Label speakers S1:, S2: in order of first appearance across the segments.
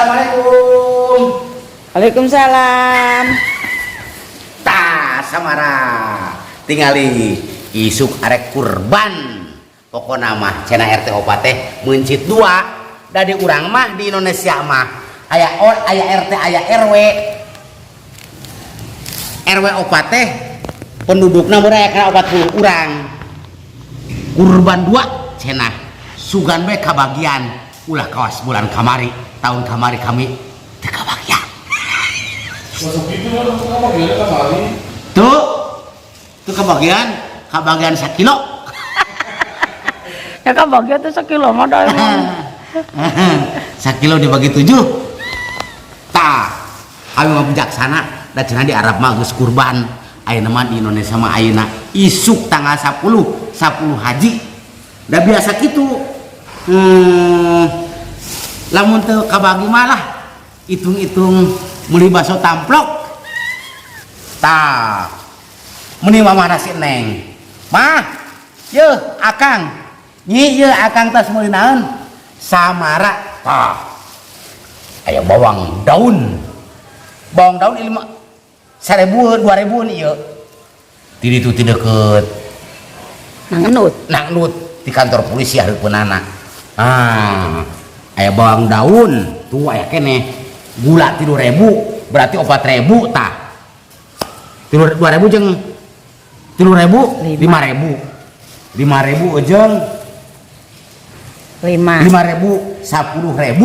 S1: Assalamualaikum.
S2: Waalaikumsalam.
S1: Tah, samara. Tingali isuk arek kurban. Pokona mah cenah RT 4 teh meuncit 2. Da di urang mah di Indonesia mah aya or, aya RT, aya RW. RW 4 teh pendudukna murah aya kana 40 urang. Kurban 2 cenah. Sugan we kabagian ulah kawas bulan kamari, tahun kamari kami teu kabagian.
S3: Masuk gitu mah kabagian kamari.
S1: Tuh. Tuh kabagian, kabagian sakilo.
S2: Ya kabagian tuh sakilo mah da emang.
S1: Sakilo dibagi 7. Tah, kami mah bijaksana da cenah di Arab mah geus kurban. Ayeuna mah di Indonesia mah ayeuna isuk tanggal 10, 10 haji. Da biasa kitu. Lamun teu kabagi malah hitung-hitung meuli baso tamplok. Tah. Meuni mamah si Neng. Mah, yeuh akang. Nyi yeuh akang tas meuli naon? Samara. Tah. Aya bawang daun. Bawang daun lima 1000 2000 ieu. Ti ditu ti deukeut
S2: Nangnut.
S1: Nangnut di kantor polisi hareupeunana. Ah, aya bawang daun, tuh aya keneh. Gula 3.000, berarti 4.000 tah. Tilu 2.000 jeung 3.000,
S2: Lima.
S1: 5.000. 5.000 jeung
S2: 5.
S1: 5.000, 10.000.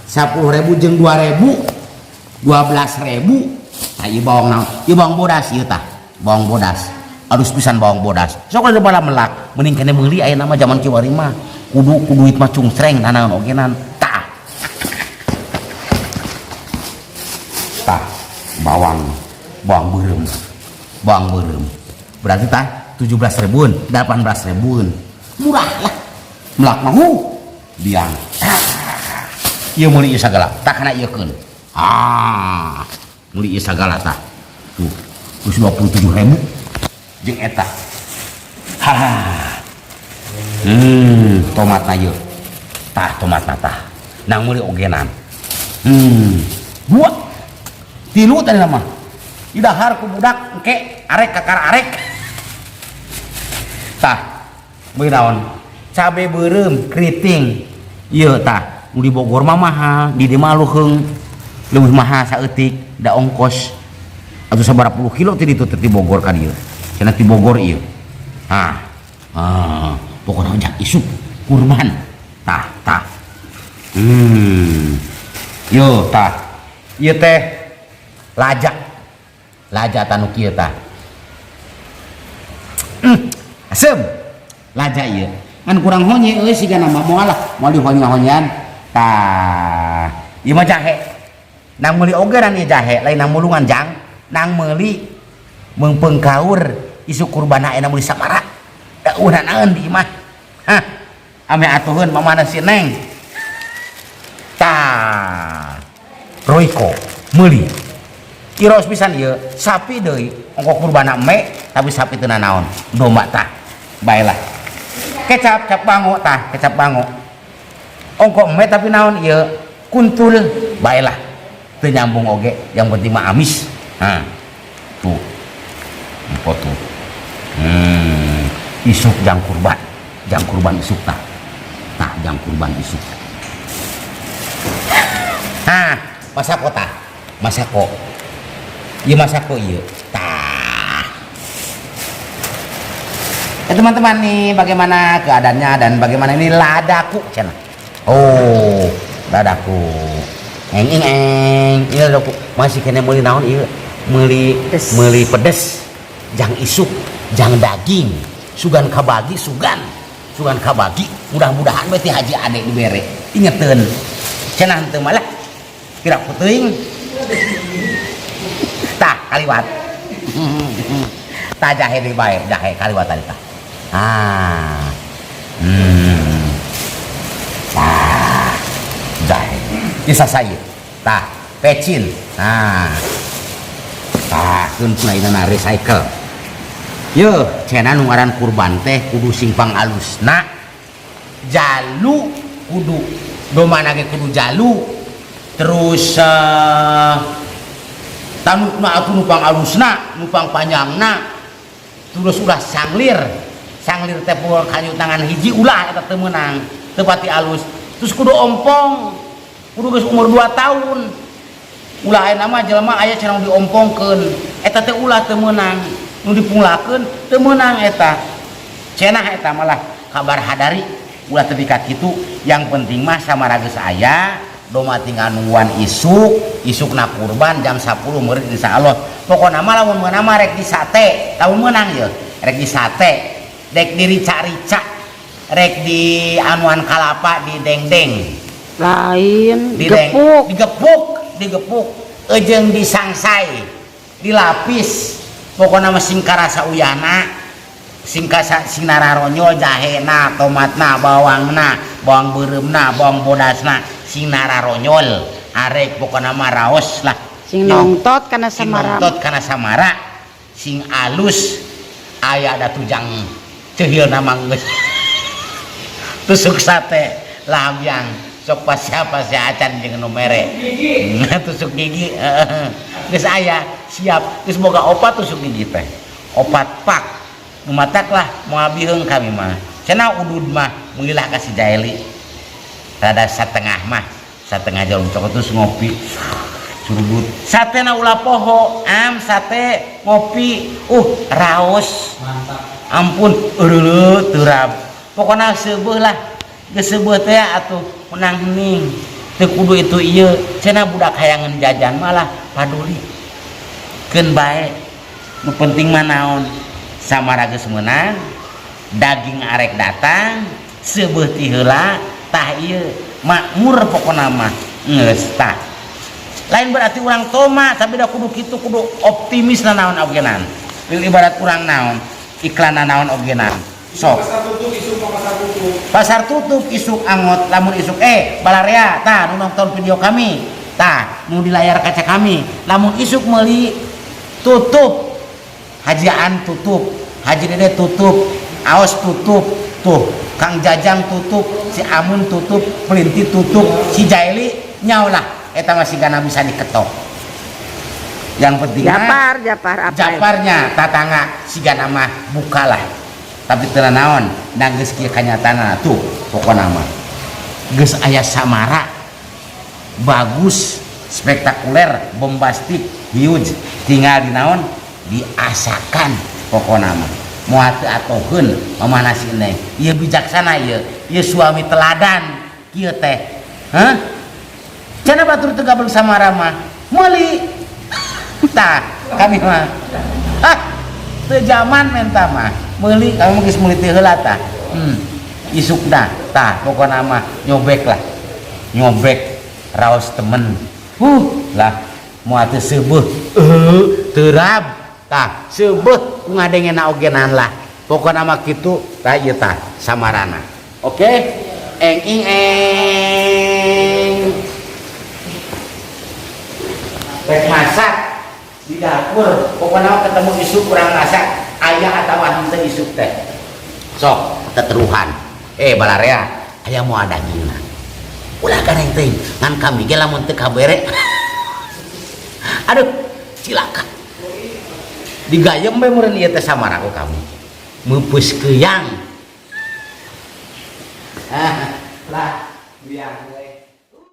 S1: 10.000 jeung 2.000, 12.000. Tah ieu bawang naon? Ieu bawang bodas ieu tah. Bawang bodas. Alus pisan bawang bodas. Sok ada bala melak, mending kene meuli ayeuna mah zaman kiwari mah. Kudu ku duit mah cungsreng nanaon ogenan. Tah. Tah, bawang, bawang beureum. Bawang beureum. Berarti tah 17 ribuan, 18 ribuan. Murah lah. Melak mah hu. Biang. Tah. Ieu meuli ieu sagala. Tah kana ieu keun. Ah, meuli ieu sagala tah. Tuh, geus 27.000 jeung eta. Haha. Tomatna ieu. Tah tomatna tah. Nang meuli ogenan. 2. 3 tadi mah. Didahar ku budak engke arek kakar arek. Tah, meuli naon? Cabe beureum keriting. Ieu tah, nu di Bogor mah mahal, di dieu mah leuheung. Leuwih mahal saeutik da ongkos. Atuh sabaraha puluh kilo ti ditu teh ti Bogor ka dieu. Cenah ti Bogor ieu. Ah. Ah, pokona jak isuk kurban. Tah, tah. Yo tah. Ieu teh laja. Laja tanu kieu tah. Asem. Laja ieu. Ngan kurang honye euy siga nama moal lah, moal dihonye-honyean. Tah. Ieu mah jahe. Nang meuli oge dan ieu jahe, lain nang mulungan jang. Nang meuli meungpeung kaur isuk kurbana ayeuna meuli sabaraha. Da eueuh naon di imah. Hah. Ame atuheun mamana si Neng. Tah. Royco meuli. Iros pisan ieu, sapi deui ongko kurbana eme tapi sapi teu nanaon. Domba tah. Baelah. Kecap cap bango tah, kecap bango. Ongko eme tapi naon ieu? Kuntul baelah. Teu nyambung oge, yang penting mah amis. Hah. Tuh. Engko tuh. Isuk jang kurban. Jang kurban isuk tah. Tah jang kurban isuk. Hah, masako tah. Masako. Ieu masako ieu. Tah. Ya teman-teman nih bagaimana keadaannya dan bagaimana ini ladaku cenah. Oh, ladaku. Eng eng eng. Ini ladaku masih kena meuli naon ieu? Meuli
S2: Pedes.
S1: Meuli pedes. Jang isuk, jang daging. Sugan kabagi, sugan. Sugan kabagi. Mudah-mudahan we ti Haji Ade dibere. Ingeteun. Cenah henteu malah kira teuing. Tah kaliwat. Tah jahe deui bae, jahe kaliwat tadi tah. Ah. Tah. Jahe. Bisa saya. Tah, pecin. Nah. Tah, keun puna recycle. Yo, cenah nu ngaran kurban teh kudu sing pangalusna. Jalu kudu domba ge kudu jalu. Terus tandukna atuh nu pang alusna, nu pang panjangna. Terus ulah sanglir. Sanglir teh pukul kanyu tangan hiji ulah eta teu meunang, teu pati alus. Terus kudu ompong. Kudu geus umur 2 tahun. Ulah aya nama jelema aya cenah diompongkeun. Eta teh ulah teu meunang. Nu dipunglakeun teu meunang eta. Cenah eta malah kabar hadari ulah teu ka kitu. Yang penting mah samara geus aya domba tinggal nungguan isuk, isukna kurban jam 10 meureun insyaallah. Pokona mah lamun meunang mah rek disate, lamun meunang ye rek disate, rek dirica-rica, rek di anuan kalapa di dengdeng.
S2: Lain
S1: Dideng,
S2: gepuk.
S1: Digepuk, digepuk, eujeung disangsai, dilapis. Pokona mah sing karasa uyahna, sing kasa sing nararonyol jahena, tomatna, bawangna, bawang beureumna, bawang bodasna, sing nararonyol. Arek pokona mah raos lah.
S2: Sing nongtot kana
S1: sing
S2: samara.
S1: Nongtot kana samara, sing alus aya da tujang ceuhilna mah geus. Tusuk sate lamyang sok pasea-pasea acan jeung nu mere. Tusuk gigi geus aya siap geus boga opat tusuk gigi teh. Opat pak. Nu matak lah moal biheung kami mah. Cenah udud mah meulilah ka si Jaeli. Rada satengah mah, satengah jarum cokot terus ngopi. Surubut. Satena ulah poho, am sate ngopi, raos.
S3: Mantap.
S1: Ampun, eureuleuh teurab. Pokona seubeuh lah. Geus seubeuh teh atuh menang hening. Teu kudu itu ieu, cenah budak hayangeun jajan malah paduli. Keun bae. Nu penting mah naon? Samara geus meunang, daging arek datang, seubeuh ti heula, tah ieu makmur pokona mah. Geus tah. Lain berarti urang toma, tapi da kudu kitu kudu optimis na naon ogenan. Ibarat urang naon, iklan naon ogenan. Sok.
S3: Pasar tutup isuk, pasar tutup.
S1: Pasar tutup isuk angot lamun isuk balarea tah nu nonton video kami tah nu di layar kaca kami lamun isuk meuli tutup Hajian tutup, Haji Dede tutup, Aos tutup, tuh Kang Jajang tutup, si Amun tutup, Pelinti tutup, si Jaili nyaulah eta masih gana bisa diketok. Yang penting mah,
S2: Japar, Japar apa?
S1: Japarnya tatangga siga nama bukalah. Tapi teu naon, da geus kieu kanyatana tuh pokona mah. Geus aya samara bagus, spektakuler, bombastik, huge, tinggal di naon diasakan pokona mah. Moal teu atoheun mamana si Neng. Ieu bijaksana ieu, ieu suami teladan kieu teh. Hah? Cenah batur teu gableg samara mah. Meuli. Tah, kami mah. Ah, teu zaman menta mah. Meuli kami geus meuli teh heula tah. Isukna tah pokona mah nyobek lah. Nyobek raos temen. Lah moal teu seubeuh. Teurab. Tah, seubeuh ku ngadengena ogenan lah. Pokona mah kitu tah ieu tah samarana. Oke? Eng ing eng. Rek masak di dapur, pokoknya mah ketemu isuk kurang masak, ayah atau henteu isuk teh. Sok teteruhan. Balarea, aya moal dagingna. Ulah gareng teuing, ngan kami ge lamun teu kabere. Aduh, cilaka. Digayem we meureun ieu teh samara ku kami. Meupeus keuyang. Ah, lah, biang we.